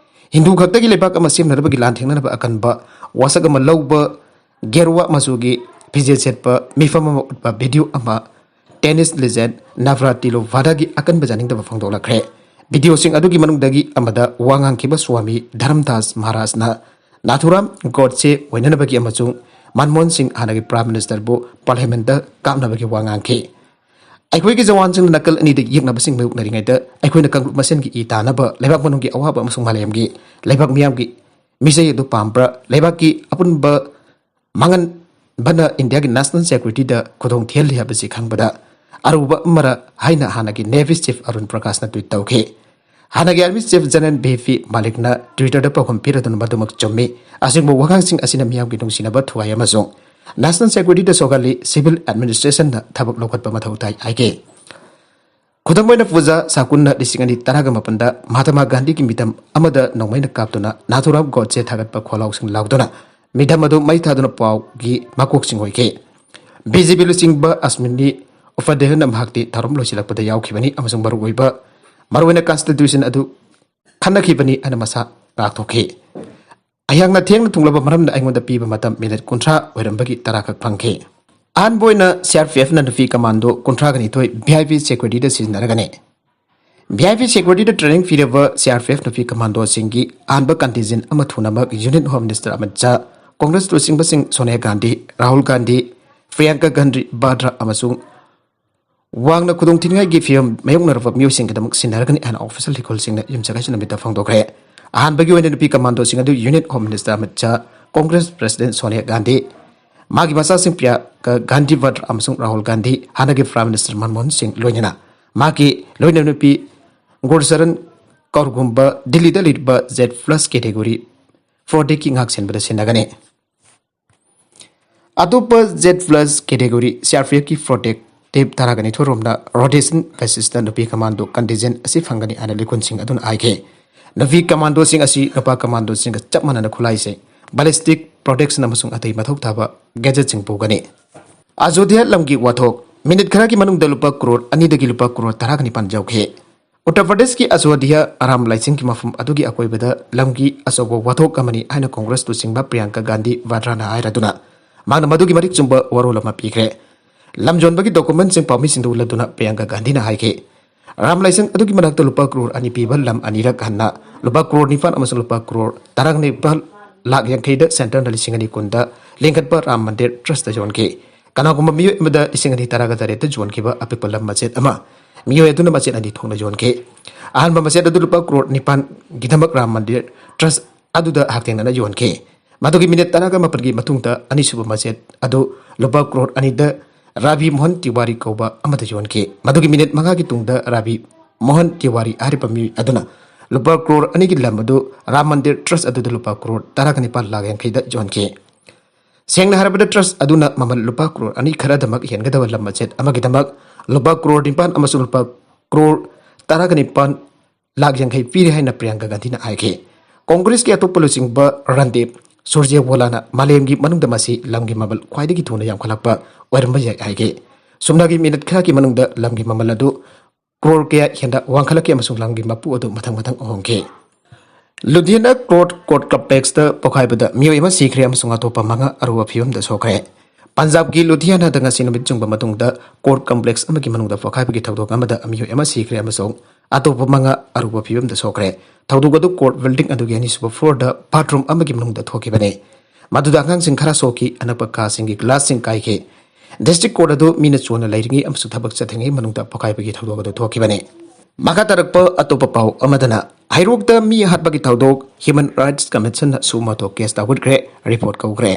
ꯍꯤꯟꯗꯨ ꯈꯛꯇꯒꯤ ꯂꯩꯕꯥꯛ ꯑꯃ ꯁꯦꯝꯅꯅꯕꯒꯤ ꯂꯥꯟ ꯊꯦꯡꯅꯅꯕ ꯑꯀꯟꯕ ꯋꯥꯁꯛ ꯑꯃ ꯂꯧꯕ ꯒꯦꯔꯨꯋꯥ ꯃꯆꯨꯒꯤ ꯐꯤꯖꯦꯠ ꯁꯦꯠꯄ ꯃꯤꯐꯝ ꯑꯃ ꯎꯠꯄ ꯚꯤꯗꯤꯑꯣ ꯑꯃ ꯇꯦꯅꯤꯁ ꯂꯤꯖꯦꯟ ꯅꯥꯚ꯭ꯔꯥꯇꯤꯂꯣꯚꯥꯗꯥꯒꯤ ꯑꯀꯟꯕ ꯌꯥꯅꯤꯡꯗꯕ ꯐꯣꯡꯗꯣꯛꯂꯛꯈ꯭ꯔꯦ꯫ ꯚꯤꯗꯤꯑꯣꯁꯤꯡ ꯑꯗꯨꯒꯤ ꯃꯅꯨꯡꯗꯒꯤ ꯑꯃꯗ ꯋꯥ ꯉꯥꯡꯈꯤꯕ ꯁ꯭ꯋꯥꯃꯤ ꯙꯔꯝꯗꯥꯁ ꯃꯍꯥꯔꯥꯖꯅ ꯅꯥꯊꯨꯔꯥꯝ ꯒꯣꯗꯁꯦ ꯑꯣꯏꯅꯅꯕꯒꯤ ꯑꯃꯁꯨꯡ ꯃꯟꯃꯣꯍꯟ ꯁꯤꯡ ꯍꯥꯟꯅꯒꯤ ꯄ꯭ꯔꯥꯏꯝ ꯃꯤꯅꯤꯁꯇꯔꯕꯨ ꯄꯥꯔꯂꯤꯌꯥꯃꯦꯟꯠꯇ ꯀꯥꯞꯅꯕꯒꯤ ꯋꯥ ꯉꯥꯡꯈꯤ꯫ ꯑꯩꯈꯣꯏꯒꯤ ꯖꯋꯥꯟꯁꯤꯡꯅ ꯅꯥꯀꯜ ꯑꯅꯤꯗ ꯌꯦꯛꯅꯕꯁꯤꯡ ꯃꯥꯌꯣꯛꯅꯔꯤꯉꯩꯗ ꯑꯩꯈꯣꯏꯅ ꯀꯥꯡꯂꯨꯞ ꯃꯁꯦꯟꯒꯤ ꯏ ꯇꯥꯅꯕ ꯂꯩꯕꯥꯛ ꯃꯅꯨꯡꯒꯤ ꯑꯋꯥꯕ ꯑꯃꯁꯨꯡ ꯃꯥꯂꯦꯝꯒꯤ ꯂꯩꯕꯥꯛ ꯃꯤꯌꯥꯝꯒꯤ ꯃꯤꯁꯩ ꯑꯗꯨ ꯄꯥꯝꯕ꯭ꯔꯥ? ꯂꯩꯕꯥꯛꯀꯤ ꯑꯄꯨꯟꯕ ꯃꯥꯡꯍꯟꯕꯅ ꯏꯟꯗꯤꯌꯥꯒꯤ ꯅꯦꯁꯅꯦꯜ ꯁꯦꯀ꯭ꯌꯨꯔꯤꯇꯤꯗ ꯈꯨꯗꯣꯡ ꯊꯤꯍꯜꯂꯤ ꯍꯥꯏꯕꯁꯤ ꯈꯪꯕꯗ ꯑꯔꯨꯕ ꯑꯃꯔ ꯍꯥꯏꯅ ꯍꯥꯟꯅꯒꯤ ꯅꯦꯚꯤ ꯆꯤꯐ ꯑꯔꯨꯟ ꯄ꯭ꯔꯀꯥꯁꯅ ꯇ꯭ꯋꯤꯠ ꯇꯧꯈꯤ꯫ ꯍꯥꯟꯅꯒꯤ army chief general V P ꯃꯥꯂꯤꯛꯅ ꯇ꯭ꯋꯤꯇꯔꯗ ꯄꯥꯎꯈꯨꯝ ꯄꯤꯔꯗꯨꯅ ꯃꯗꯨꯃꯛ ꯆꯨꯝꯃꯤ꯫ ꯑꯁꯤꯒꯨꯝꯕ ꯋꯥꯉꯥꯡꯁꯤꯡ ꯑꯁꯤꯅ ꯃꯤꯌꯥꯝꯒꯤ ꯅꯨꯡꯁꯤꯅꯕ, ꯊꯨꯒꯥꯏ ꯑꯃꯁꯨꯡ ꯅꯦꯁꯅꯦꯜ ꯁꯦꯀ꯭ꯌꯨꯔꯤꯇꯤꯗ ꯁꯣꯛꯍꯜꯂꯤ, ꯁꯤꯚꯤꯜ ꯑꯦꯗꯃꯤꯅꯤꯁꯇ꯭ꯔꯦꯁꯟꯅ ꯊꯕꯛ ꯂꯧꯈꯠꯄ ꯃꯊꯧ ꯇꯥꯏ ꯍꯥꯏꯈꯤ꯫ ꯈꯨꯗꯝ ꯑꯣꯏꯅ ꯄꯨꯖꯥ ꯁꯥꯀꯨꯟꯅ ꯂꯤꯁꯤꯡ ꯑꯅꯤ ꯇꯔꯥꯒ ꯃꯥꯄꯟꯗ ꯃꯍꯥꯇꯃꯥ ꯒꯥꯟꯙꯤꯒꯤ ꯃꯤꯇꯝ ꯑꯃꯗ ꯅꯣꯡꯃꯩꯅ ꯀꯥꯞꯇꯨꯅ ꯅꯥꯊꯨꯔꯥꯝ ꯒꯣꯗꯁꯦ ꯊꯥꯒꯠꯄ ꯈꯣꯜꯂꯥꯎꯁꯤꯡ ꯂꯥꯎꯗꯨꯅ ꯃꯤꯇꯝ ꯑꯗꯨ ꯃꯩ ꯊꯥꯗꯨꯅ ꯄꯥꯎꯒꯤ ꯃꯀꯣꯛꯁꯤꯡ ꯑꯣꯏꯈꯤ꯫ ꯕꯤ ꯖꯦ ꯄꯤ ꯂꯨꯆꯤꯡꯕ ꯑꯁ꯭ꯃꯤꯅꯤ ꯎꯄꯥꯙ꯭ꯌꯥꯌꯅ ꯃꯍꯥꯛꯇꯤ ꯊꯧꯔꯝ ꯂꯣꯏꯁꯤꯜꯂꯛꯄꯗ ꯌꯥꯎꯈꯤꯕꯅꯤ ꯑꯃꯁꯨꯡ ꯃꯔꯨꯑꯣꯏꯕ, ꯃꯔꯨꯑꯣꯏꯅ ꯀꯟꯁꯇꯤꯇ꯭ꯌꯨꯁꯟ ꯑꯗꯨ ꯈꯟꯅꯈꯤꯕꯅꯤ ꯍꯥꯏꯅ ꯃꯁꯥ ꯉꯥꯛꯊꯣꯛꯈꯤ꯫ ꯑꯩꯍꯥꯛꯅ ꯊꯦꯡꯅ ꯊꯨꯡꯂꯕ ꯃꯔꯝꯅ ꯑꯩꯉꯣꯟꯗ ꯄꯤꯕ ꯃꯇꯝ ꯃꯤꯅꯤꯠ ꯀꯨꯟꯊ꯭ꯔꯥ ꯑꯣꯏꯔꯝꯕꯒꯤ ꯇꯔꯥꯈꯛ ꯐꯪꯈꯤ꯫ ꯑꯍꯥꯟꯕ ꯑꯣꯏꯅ ꯁꯤ ꯑꯥꯔ ꯄꯤ ꯑꯦꯐꯅ ꯅꯨꯄꯤ ꯀꯃꯥꯟꯗꯣ ꯀꯨꯟꯊ꯭ꯔꯥꯒ ꯅꯤꯊꯣꯏ ꯚꯤ ꯑꯥꯏ ꯄꯤ ꯁꯦꯀ꯭ꯌꯨꯔꯤꯇꯤꯗ ꯁꯤꯖꯤꯟꯅꯔꯒꯅꯤ꯫ ꯚꯤ ꯑꯥꯏ ꯄꯤ ꯁꯦꯀ꯭ꯌꯨꯔꯤꯇꯤꯗ ꯇ꯭ꯔꯦꯅꯤꯡ ꯄꯤꯔꯕ ꯁꯤ ꯑꯥꯔ ꯄꯤ ꯑꯦꯐ ꯅꯨꯄꯤ ꯀꯃꯥꯟꯗꯣꯁꯤꯡꯒꯤ ꯑꯍꯥꯟꯕ ꯀꯟꯇꯤꯟꯖꯦꯟ ꯑꯃ ꯊꯨꯅꯃꯛ union home minister Amit Shah, Congress ꯂꯨꯆꯤꯡꯕꯁꯤꯡ ꯁꯣꯅꯤꯌꯥ ꯒꯥꯟꯙꯤ, ꯔꯥꯍꯨꯜ ꯒꯥꯟꯙꯤ, ꯄ꯭ꯔꯤꯌꯥꯡꯀꯥ ꯒꯥꯟꯙꯤ ꯚꯥꯗ꯭ꯔꯥ ꯑꯃꯁꯨꯡ ꯋꯥꯡꯅ ꯈꯨꯗꯣꯡꯊꯤꯅꯤꯡꯉꯥꯏꯒꯤ ꯐꯤꯚꯝ ꯃꯥꯌꯣꯛꯅꯔꯕ ꯃꯤꯑꯣꯏꯁꯤꯡꯒꯤꯗꯃꯛ ꯁꯤꯟꯅꯔꯒꯅꯤ ꯍꯥꯏꯅ ꯑꯣꯐꯤꯁꯤꯌꯦꯜ ꯂꯤꯈꯨꯜꯁꯤꯡꯅ ꯌꯨꯝꯁꯥꯀꯩꯁꯥ ꯅꯨꯃꯤꯠꯇ ꯐꯣꯡꯗꯣꯛꯈ꯭ꯔꯦ꯫ ꯑꯍꯥꯟꯕꯒꯤ ꯑꯣꯏꯅ ꯅꯨꯄꯤ ꯀꯃꯥꯟꯗꯣꯁꯤꯡ ꯑꯗꯨ union home minister Amit Shah, Congress president Sonia Gandhi, ꯃꯥꯒꯤ ꯃꯆꯥꯁꯤꯡ ꯄ꯭ꯔꯤꯌꯥꯡꯀꯥ ꯒꯥꯟꯙꯤ ꯚꯥꯗ꯭ꯔꯥ ꯑꯃꯁꯨꯡ ꯔꯥꯍꯨꯜ ꯒꯥꯟꯙꯤ, ꯍꯥꯟꯅꯒꯤ ꯄ꯭ꯔꯥꯏꯝ ꯃꯤꯅꯤꯁꯇꯔ ꯃꯟꯃꯣꯍꯟ ꯁꯤꯡ, ꯂꯣꯏꯅꯅ ꯃꯥꯒꯤ ꯂꯣꯏꯅꯕ ꯅꯨꯄꯤ ꯒꯨꯔꯁꯔꯟ ꯀꯧꯔ ꯒꯨꯝꯕ ꯗꯤꯜꯂꯤꯗ ꯂꯩꯔꯤꯕ ꯖꯦꯗ ꯄ꯭ꯂꯁ ꯀꯦꯇꯦꯒꯣꯔꯤ ꯐ꯭ꯂꯣꯔ ꯗꯦꯛꯀꯤ ꯉꯥꯛ ꯁꯦꯟꯕꯗ ꯁꯤꯟꯅꯒꯅꯤ꯫ ꯑꯇꯣꯞꯄ Z plus category C R P ꯑꯦꯐꯀꯤ ꯐ꯭ꯂꯣꯔ ꯗꯦꯛ ꯇꯤꯞ ꯇꯔꯥꯒ ꯅꯤꯊꯣꯏ ꯔꯣꯝꯗ rotation basisꯇ ꯅꯨꯄꯤ commando contingent ꯑꯁꯤ ꯐꯪꯒꯅꯤ ꯍꯥꯏꯅ ꯂꯤꯈꯨꯟꯁꯤꯡ ꯑꯗꯨꯅ ꯍꯥꯏꯈꯤ꯫ ꯅꯨꯄꯤ commandoꯁꯤꯡ ꯑꯁꯤ ꯅꯨꯄꯥ commandoꯁꯤꯡꯒ ꯆꯞ ꯃꯥꯟꯅꯅ ꯈꯨꯠꯂꯥꯏꯁꯤꯡ, ballistic protection ꯑꯃꯁꯨꯡ ꯑꯇꯩ ꯃꯊꯧ ꯇꯥꯕ gadgetꯁꯤꯡ ꯄꯨꯒꯅꯤ꯫ ꯑꯖꯣꯙ꯭ꯌꯥ ꯂꯝꯒꯤ ꯋꯥꯊꯣꯛ꯫ ꯃꯤꯅꯤꯠ ꯈꯔꯒꯤ ꯃꯅꯨꯡꯗ ꯂꯨꯄꯥ ꯀ꯭ꯔꯣꯔ ꯑꯅꯤꯗꯒꯤ ꯂꯨꯄꯥ ꯀ꯭ꯔꯣꯔ ꯇꯔꯥꯒ ꯅꯤꯄꯥꯟ ꯌꯧꯈꯤ꯫ ꯎꯠꯇꯔ ꯄ꯭ꯔꯗꯦꯁꯀꯤ ꯑꯖꯣꯙꯤꯌꯥ ꯑꯔꯥꯝ ꯂꯥꯏꯁꯪꯒꯤ ꯃꯐꯝ ꯑꯗꯨꯒꯤ ꯑꯀꯣꯏꯕꯗ ꯂꯝꯒꯤ ꯑꯆꯧꯕ ꯋꯥꯊꯣꯛ ꯑꯃꯅꯤ ꯍꯥꯏꯅ ꯀꯣꯡꯒ꯭ꯔꯦꯁ ꯂꯨꯆꯤꯡꯕ ꯄ꯭ꯔꯤꯌꯥꯡꯀꯥ ꯒꯥꯟꯙꯤ ꯋꯥꯗ꯭ꯔꯥꯅ ꯍꯥꯏꯔꯗꯨꯅ ꯃꯍꯥꯛꯅ ꯃꯗꯨꯒꯤ ꯃꯔꯤꯛ ꯆꯨꯝꯕ ꯋꯥꯔꯣꯜ ꯑꯃ ꯄꯤꯈ꯭ꯔꯦ꯫ ꯂꯝ ꯌꯣꯟꯕꯒꯤ ꯗꯣꯀꯨꯃꯦꯟꯁꯤꯡ ꯄꯥꯎꯃꯤꯁꯤꯡꯗ ꯎꯠꯂꯗꯨꯅ ꯄ꯭ꯔꯤꯌꯥꯡꯀꯥ ꯒꯥꯟꯙꯤꯅ ꯍꯥꯏꯈꯤ, ꯔꯥꯝ ꯂꯥꯏꯁꯪ ꯑꯗꯨꯒꯤ ꯃꯅꯥꯛꯇ ꯂꯨꯄꯥ ꯀ꯭ꯔꯣꯔ ꯑꯅꯤ ꯄꯤꯕ ꯂꯝ ꯑꯅꯤꯔꯛ ꯍꯟꯅ ꯂꯨꯄꯥ ꯀ꯭ꯔꯣꯔ ꯅꯤꯄꯥꯟ ꯑꯃꯁꯨꯡ ꯂꯨꯄꯥ ꯀ꯭ꯔꯣꯔ ꯇꯔꯥꯅꯤꯄꯥꯜ ꯂꯥꯈ ꯌꯥꯡꯈꯩꯗ ꯁꯦꯟꯇꯔꯅ ꯂꯤꯁꯤꯡ ꯑꯅꯤ ꯀꯨꯟꯗ ꯂꯤꯡꯈꯠꯄ ꯔꯥꯝ ꯃꯟꯗꯤꯔ ꯇ꯭ꯔꯁꯇ ꯌꯣꯟꯈꯤ꯫ ꯀꯅꯥꯒꯨꯝꯕ ꯃꯤꯑꯣꯏ ꯑꯃꯗ ꯂꯤꯁꯤꯡ ꯑꯅꯤ ꯇꯔꯥꯒ ꯇꯔꯦꯠꯇ ꯌꯣꯟꯈꯤꯕ ꯑꯄꯤꯛꯄ ꯂꯝ ꯃꯆꯦꯠ ꯑꯃ ꯃꯤꯑꯣꯏ ꯑꯗꯨꯅ ꯃꯆꯦꯠ ꯑꯅꯤ ꯊꯣꯛꯅ ꯌꯣꯟꯈꯤ꯫ ꯑꯍꯥꯟꯕ ꯃꯆꯦꯠ ꯑꯗꯨ ꯂꯨꯄꯥ ꯀ꯭ꯔꯣꯔ ꯅꯤꯄꯥꯟꯒꯤꯗꯃꯛ ꯔꯥꯝ ꯃꯟꯗꯤꯔ ꯇ꯭ꯔꯁ ꯑꯗꯨꯗ ꯍꯛꯊꯦꯡꯅꯅ ꯌꯣꯟꯈꯤ꯫ ꯃꯗꯨꯒꯤ ꯃꯤꯅꯤꯠ ꯇꯔꯥꯒ ꯃꯥꯄꯟꯒꯤ ꯃꯇꯨꯡꯗ ꯑꯅꯤꯁꯨꯕ ꯃꯆꯦꯠ ꯑꯗꯨ ꯂꯨꯄꯥ ꯀ꯭ꯔꯣꯔ ꯑꯅꯤꯗ ꯔꯥꯕꯤ ꯃꯣꯍꯟ ꯇꯤꯋꯥꯔꯤ ꯀꯧꯕ ꯑꯃꯗ ꯌꯣꯟꯈꯤ꯫ ꯃꯗꯨꯒꯤ ꯃꯤꯅꯤꯠ ꯃꯉꯥꯒꯤ ꯇꯨꯡꯗ ꯔꯥꯕꯤ ꯃꯣꯍꯟ ꯇꯤꯋꯥꯔꯤ ꯍꯥꯏꯔꯤꯕ ꯃꯤꯑꯣꯏ ꯑꯗꯨꯅ ꯂꯨꯄꯥ ꯀ꯭ꯔꯣꯔ ꯑꯅꯤꯒꯤ ꯂꯝ ꯑꯗꯨ ꯔꯥꯝ ꯃꯟꯗꯤꯔ ꯇ꯭ꯔꯁ ꯑꯗꯨꯗ ꯂꯨꯄꯥ ꯀ꯭ꯔꯣꯔ ꯇꯔꯥꯒ ꯅꯤꯄꯥꯟ ꯂꯥꯈ ꯌꯥꯡꯈꯩꯗ ꯌꯣꯟꯈꯤ꯫ ꯁꯦꯡꯅ ꯍꯥꯏꯔꯕꯗ, ꯇ꯭ꯔꯁ ꯑꯗꯨꯅ ꯃꯃꯜ ꯂꯨꯄꯥ ꯀ꯭ꯔꯣꯔ ꯑꯅꯤ ꯈꯔꯗꯃꯛ ꯍꯦꯟꯒꯗꯕ ꯂꯝ ꯃꯆꯦꯠ ꯑꯃꯒꯤꯗꯃꯛ ꯂꯨꯄꯥ ꯀ꯭ꯔꯣꯔ ꯅꯤꯄꯥꯟ ꯑꯃꯁꯨꯡ ꯂꯨꯄꯥ ꯀ꯭ꯔꯣꯔ ꯇꯔꯥꯒ ꯅꯤꯄꯥꯟ ꯂꯥꯈ ꯌꯥꯡꯈꯩ ꯄꯤꯔꯦ ꯍꯥꯏꯅ ꯄ꯭ꯔꯤꯌꯥꯡꯀꯥ ꯒꯥꯟꯙꯤꯅ ꯍꯥꯏꯈꯤ꯫ ꯀꯣꯡꯒ꯭ꯔꯦꯁꯀꯤ ꯑꯇꯣꯞꯄ ꯂꯨꯆꯤꯡꯕ ꯔꯟꯗꯤꯞ ꯁꯨꯔꯖꯦꯋꯥꯂꯥꯅ ꯃꯥꯂꯦꯝꯒꯤ ꯃꯅꯨꯡꯗ ꯃꯁꯤ ꯂꯝꯒꯤ ꯃꯃꯜ ꯈ꯭ꯋꯥꯏꯗꯒꯤ ꯊꯨꯅ ꯌꯥꯝꯈꯠꯂꯛꯄ ꯑꯣꯏꯔꯝꯕ ꯌꯥꯏ ꯍꯥꯏꯈꯤ꯫ ꯁꯨꯞꯅꯒꯤ ꯃꯤꯅꯤꯠ ꯈꯔꯒꯤ ꯃꯅꯨꯡꯗ ꯂꯝꯒꯤ ꯃꯃꯜ ꯑꯗꯨ ꯀ꯭ꯔꯣꯔ ꯀꯌꯥ ꯍꯦꯟꯅ ꯋꯥꯡꯈꯠꯂꯛꯈꯤ ꯑꯃꯁꯨꯡ ꯂꯝꯒꯤ ꯃꯄꯨ ꯑꯗꯨ ꯃꯊꯪ ꯃꯊꯪ ꯍꯣꯡꯈꯤ꯫ ꯂꯨꯙꯤꯌꯥꯅꯥ ꯀ꯭ꯔꯣꯔ ꯀꯣꯔꯠ ꯀꯝꯄ꯭ꯂꯦꯛꯁꯇ ꯄꯣꯈꯥꯏꯕꯗ ꯃꯤꯑꯣꯏ ꯑꯃ ꯁꯤꯈ꯭ꯔꯦ ꯑꯃꯁꯨꯡ ꯑꯇꯣꯞꯄ ꯃꯉꯥ ꯑꯔꯨꯕ ꯐꯤꯕꯝꯗ ꯁꯣꯛꯈ꯭ꯔꯦ꯫ ꯄꯟꯖꯥꯕꯀꯤ ꯂꯨꯙꯤꯌꯥꯅꯥꯗ ꯉꯁꯤ ꯅꯨꯃꯤꯠ ꯆꯨꯝꯕ ꯃꯇꯨꯡꯗ ꯀꯣꯔꯠ ꯀꯝꯄ꯭ꯂꯦꯛꯁ ꯑꯃꯒꯤ ꯃꯅꯨꯡꯗ ꯄꯣꯈꯥꯏꯕꯒꯤ ꯊꯧꯗꯣꯛ ꯑꯃꯗ ꯃꯤꯑꯣꯏ ꯑꯃ ꯁꯤꯈ꯭ꯔꯦ ꯑꯃꯁꯨꯡ ꯑꯇꯣꯞꯄ ꯃꯉꯥ ꯑꯔꯨꯕ ꯐꯤꯕꯝꯗ ꯁꯣꯛꯈ꯭ꯔꯦ꯫ ꯊꯧꯗꯣꯛ ꯑꯗꯨ ꯀꯣꯔꯠ ꯕꯤꯜꯗꯤꯡ ꯑꯗꯨꯒꯤ ꯑꯅꯤꯁꯨꯕ ꯐ꯭ꯂꯣꯔꯗ ꯕꯥꯊꯔꯨꯝ ꯑꯃꯒꯤ ꯃꯅꯨꯡꯗ ꯊꯣꯛꯈꯤꯕꯅꯤ꯫ ꯃꯗꯨꯗ ꯑꯉꯥꯡꯁꯤꯡ ꯈꯔ ꯁꯣꯛꯈꯤ, ꯑꯅꯛꯄ ꯀꯥꯁꯤꯡꯒꯤ ꯒ꯭ꯂꯥꯁꯁꯤꯡ ꯀꯥꯏꯈꯤ꯫ ꯗꯤꯁꯇ꯭ꯔꯤꯛ ꯀꯣꯔꯠ ꯑꯗꯨ ꯃꯤꯅ ꯆꯣꯟꯅ ꯂꯩꯔꯤꯉꯩ ꯑꯃꯁꯨꯡ ꯊꯕꯛ ꯆꯠꯊꯔꯤꯉꯩ ꯃꯅꯨꯡꯗ ꯄꯣꯈꯥꯏꯕꯒꯤ ꯊꯧꯗꯣꯛ ꯑꯗꯨ ꯊꯣꯛꯈꯤꯕꯅꯤ꯫ ꯃꯈꯥ ꯇꯥꯔꯛꯄ ꯑꯇꯣꯞꯄ ꯄꯥꯎ ꯑꯃꯗꯅ, ꯍꯩꯔꯣꯛꯇ ꯃꯤ ꯍꯥꯠꯄꯒꯤ ꯊꯧꯗꯣꯛ ꯍ꯭ꯌꯨꯃꯦꯟ ꯔꯥꯏꯠꯁ ꯀꯃꯤꯁꯟꯅ suo motu ꯀꯦꯁ ꯇꯧꯈꯠꯈ꯭ꯔꯦ, ꯔꯤꯄꯣꯔꯠ ꯀꯧꯈ꯭ꯔꯦ꯫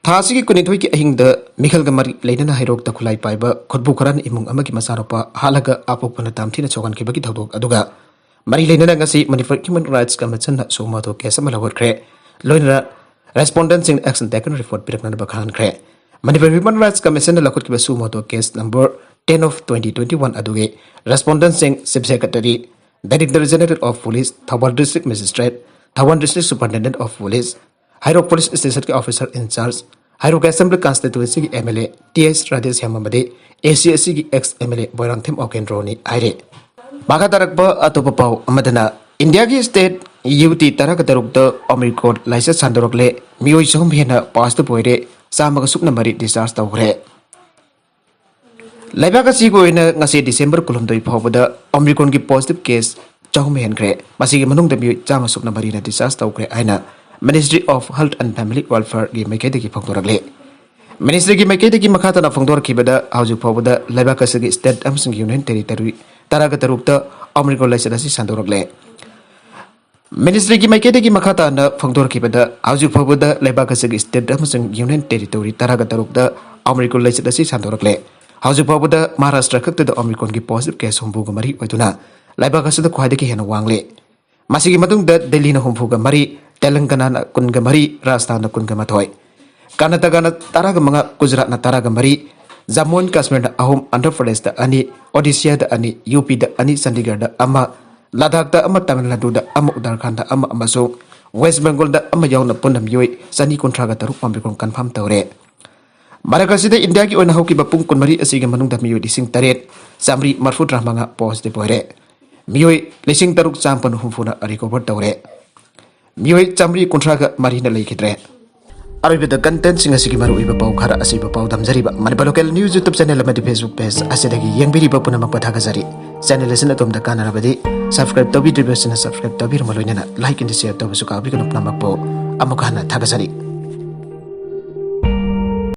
ꯊꯥ ꯑꯁꯤꯒꯤ ꯀꯨꯟꯅꯤꯊꯣꯏꯒꯤ ꯑꯍꯤꯡꯗ ꯃꯤꯈꯜꯒ ꯃꯔꯤ ꯂꯩꯅꯅ ꯍꯩꯔꯣꯛꯇ ꯈꯨꯠꯂꯥꯏ ꯄꯥꯏꯕ ꯈꯨꯠꯕꯨ ꯈꯨꯔꯥꯟ ꯏꯃꯨꯡ ꯑꯃꯒꯤ ꯃꯆꯥꯅꯨꯄꯥ ꯍꯥꯠꯂꯒ ꯑꯄꯣꯛꯄꯅ ꯇꯝꯊꯤꯅ ꯁꯣꯛꯍꯟꯈꯤꯕꯒꯤ ꯊꯧꯗꯣꯛ ꯑꯗꯨꯒ ꯃꯔꯤ ꯂꯩꯅꯅ ꯉꯁꯤ ꯃꯅꯤꯄꯨꯔ ꯍ꯭ꯌꯨꯃꯦꯟ ꯔꯥꯏꯠꯁ ꯀꯃꯤꯁꯟꯅ suo motu ꯀꯦꯁ ꯑꯃ ꯂꯧꯈꯠꯈ꯭ꯔꯦ꯫ ꯂꯣꯏꯅꯅ ꯔꯦꯁꯄꯣꯟꯗꯦꯟꯁꯤꯡ ꯑꯦꯛꯁꯟ ꯇꯦꯀꯟ ꯔꯤꯄꯣꯔꯠ ꯄꯤꯔꯛꯅꯅꯕ ꯈꯪꯍꯟꯈ꯭ꯔꯦ꯫ ꯃꯅꯤꯄꯨꯔ ꯍ꯭ꯌꯨꯃꯦꯟ ꯔꯥꯏꯠꯁ ꯀꯃꯤꯁꯟꯅ ꯂꯧꯈꯠꯈꯤꯕ suo motu case number ten of twenty twenty-one ꯑꯗꯨꯒꯤ respondentꯁꯤꯡ Chief Secretary, Director General of Police, Thoubal District Magistrate, Thoubal District Superintendent of Police, Heirok Police Stationꯒꯤ Officer in Charge, Heirok Assembly Constituencyꯒꯤ MLA Th Radheshyam ꯑꯃꯗꯤ ACSCꯒꯤ ex MLA ꯕꯣꯏꯔꯥꯡꯊꯦꯝ ꯑꯣꯀꯦꯟꯗ꯭ꯔꯣꯅꯤ ꯍꯥꯏꯔꯤ꯫ ꯃꯈꯥ ꯇꯥꯔꯛꯄ ꯑꯇꯣꯞꯄ ꯄꯥꯎ ꯑꯃꯗꯅ, ꯏꯟꯗꯤꯌꯥꯒꯤ state UT ꯇꯔꯥꯒ ꯇꯔꯨꯛꯇ Omicron ꯂꯥꯏꯆꯠ ꯁꯟꯗꯣꯔꯛꯂꯦ, ꯃꯤꯑꯣꯏ ꯆꯍꯨꯝ ꯍꯦꯟꯅ positive ꯑꯣꯏꯔꯦ, ꯆꯥꯝꯃꯒ ꯁꯨꯞꯅ ꯃꯔꯤ discharge ꯇꯧꯈ꯭ꯔꯦ꯫ ꯂꯩꯕꯥꯛ ꯑꯁꯤꯒꯤ ꯑꯣꯏꯅ ꯉꯁꯤ December ꯀꯨꯟꯍꯨꯝꯗꯣꯏ ꯐꯥꯎꯕꯗ Omicronꯒꯤ positive case ꯆꯍꯨꯝ ꯍꯦꯟꯈ꯭ꯔꯦ꯫ ꯃꯁꯤꯒꯤ ꯃꯅꯨꯡꯗ ꯃꯤꯑꯣꯏ ꯆꯥꯝꯃ ꯁꯨꯞꯅ ꯃꯔꯤꯅ discharge ꯇꯧꯈ꯭ꯔꯦ ꯍꯥꯏꯅ Ministry of Health and Family Welfareꯒꯤ ꯃꯥꯏꯀꯩꯗꯒꯤ ꯐꯣꯡꯗꯣꯔꯛꯂꯤ꯫ Ministryꯒꯤ ꯃꯥꯏꯀꯩꯗꯒꯤ ꯃꯈꯥ ꯇꯥꯅ ꯐꯣꯡꯗꯣꯔꯛꯈꯤꯕꯗ, ꯍꯧꯖꯤꯛ ꯐꯥꯎꯕꯗ ꯂꯩꯕꯥꯛ ꯑꯁꯤꯒꯤ state ꯑꯃꯁꯨꯡ Union Territory ꯇꯔꯥꯒ ꯇꯔꯨꯛꯇ Omicron ꯂꯥꯏꯆꯠ ꯑꯁꯤ ꯁꯟꯗꯣꯔꯛꯂꯦ꯫ Ministryꯒꯤ ꯃꯥꯏꯀꯩꯗꯒꯤ ꯃꯈꯥ ꯇꯥꯅ ꯐꯣꯡꯗꯣꯔꯛꯈꯤꯕꯗ, ꯍꯧꯖꯤꯛ ꯐꯥꯎꯕꯗ ꯂꯩꯕꯥꯛ ꯑꯁꯤꯒꯤ state ꯑꯃꯁꯨꯡ Union Territory ꯇꯔꯥꯒ ꯇꯔꯨꯛꯇ Omicron ꯂꯥꯏꯆꯠ ꯑꯁꯤ ꯁꯟꯗꯣꯔꯛꯂꯦ꯫ ꯍꯧꯖꯤꯛ ꯐꯥꯎꯕꯗ ꯃꯍꯥꯔꯥꯁꯇ꯭ꯔ ꯈꯛꯇꯗ Omicronꯒꯤ positive case ꯍꯨꯝꯐꯨꯒ ꯃꯔꯤ ꯑꯣꯏꯗꯨꯅ ꯂꯩꯕꯥꯛ ꯑꯁꯤꯗ ꯈ꯭ꯋꯥꯏꯗꯒꯤ ꯍꯦꯟꯅ ꯋꯥꯡꯂꯤ꯫ ꯃꯁꯤꯒꯤ ꯃꯇꯨꯡꯗ ꯗꯦꯜꯂꯤꯅ ꯍꯨꯝꯐꯨꯒ ꯃꯔꯤ, ꯇꯦꯂꯪꯒꯅꯥꯅ ꯀꯨꯟꯒ ꯃꯔꯤ, ꯔꯥꯖꯁꯊꯥꯟꯅ ꯀꯨꯟꯒ ꯃꯥꯊꯣꯏ, ꯀꯔꯅꯥꯇꯀꯥꯅ ꯇꯔꯥꯒ ꯃꯉꯥ, ꯒꯨꯖꯔꯥꯠꯅ ꯇꯔꯥꯒ ꯃꯔꯤ, ꯖꯝꯃꯨ ꯑꯦꯟ ꯀꯥꯁꯃꯤꯔꯅ ꯑꯍꯨꯝ, ꯑꯟꯙ꯭ꯔ ꯄ꯭ꯔꯗꯦꯁꯇ ꯑꯅꯤ, ꯑꯣꯗꯤꯁꯥꯗ ꯑꯅꯤ, UPꯗ ꯑꯅꯤ, ꯆꯟꯗꯤꯒꯔꯗ ꯑꯃ, ꯂꯗꯥꯈꯇ ꯑꯃ, ꯇꯥꯃꯤꯜ ꯅꯥꯗꯨꯗ ꯑꯃ, ꯎꯠꯇꯔꯈꯥꯟꯗ ꯑꯃ ꯑꯃꯁꯨꯡ ꯋꯦꯁ ꯕꯦꯡꯒꯣꯜꯗ ꯑꯃ ꯌꯥꯎꯅ ꯄꯨꯟꯅ ꯃꯤꯑꯣꯏ ꯆꯅꯤ ꯀꯨꯟꯊ꯭ꯔꯥꯒ ꯇꯔꯨꯛ Omicron confirm ꯇꯧꯔꯦ꯫ ꯃꯔꯛ ꯑꯁꯤꯗ ꯏꯟꯗꯤꯌꯥꯒꯤ ꯑꯣꯏꯅ ꯍꯧꯈꯤꯕ ꯄꯨꯡ ꯀꯨꯟꯃꯔꯤ ꯑꯁꯤꯒꯤ ꯃꯅꯨꯡꯗ ꯃꯤꯑꯣꯏ ꯂꯤꯁꯤꯡ ꯇꯔꯦꯠ ꯆꯥꯃꯔꯤ ꯃꯔꯤꯐꯨꯇꯔꯥ ꯃꯉꯥ positive ꯑꯣꯏꯔꯦ꯫ ꯃꯤꯑꯣꯏ ꯂꯤꯁꯤꯡ ꯇꯔꯨꯛ ꯆꯥꯝꯃꯥꯄꯟ ꯍꯨꯝꯐꯨꯅ recover ꯇꯧꯔꯦ꯫ ꯃꯤꯑꯣꯏ ꯆꯥꯃꯔꯤ ꯀꯨꯟꯊ꯭ꯔꯥꯒ ꯃꯔꯤꯅ ꯂꯩꯈꯤꯗ꯭ꯔꯦ꯫ ꯑꯔꯣꯏꯕꯗ contentꯁꯤꯡ ꯑꯁꯤꯒꯤ ꯃꯔꯨꯑꯣꯏꯕ ꯄꯥꯎ ꯈꯔ ꯑꯁꯤꯕꯨ ꯄꯥꯎꯗꯝꯖꯔꯤꯕ Manipur Local News YouTube channel ꯑꯃꯗꯤ Facebook page ꯑꯁꯤꯗꯒꯤ ꯌꯦꯡꯕꯤꯔꯤꯕ ꯄꯨꯝꯅꯃꯛꯄꯨ ꯊꯥꯒꯠꯆꯔꯤ꯫ Channel ꯑꯁꯤꯅ ꯑꯗꯣꯝꯗ ꯀꯥꯟꯅꯔꯕꯗꯤ subscribe ꯇꯧꯕꯤꯗ꯭ꯔꯤꯕꯁꯤꯡꯅ subscribe ꯇꯧꯕꯤꯔꯝꯕ ꯂꯣꯏꯅꯅ like ꯑꯃꯗꯤ share ꯇꯧꯕꯁꯨ ꯀꯥꯎꯕꯤꯒꯅꯨ꯫ ꯄꯨꯝꯅꯃꯛꯄꯨ ꯑꯃꯨꯛ ꯍꯟꯅ ꯊꯥꯒꯠꯆꯔꯤ꯫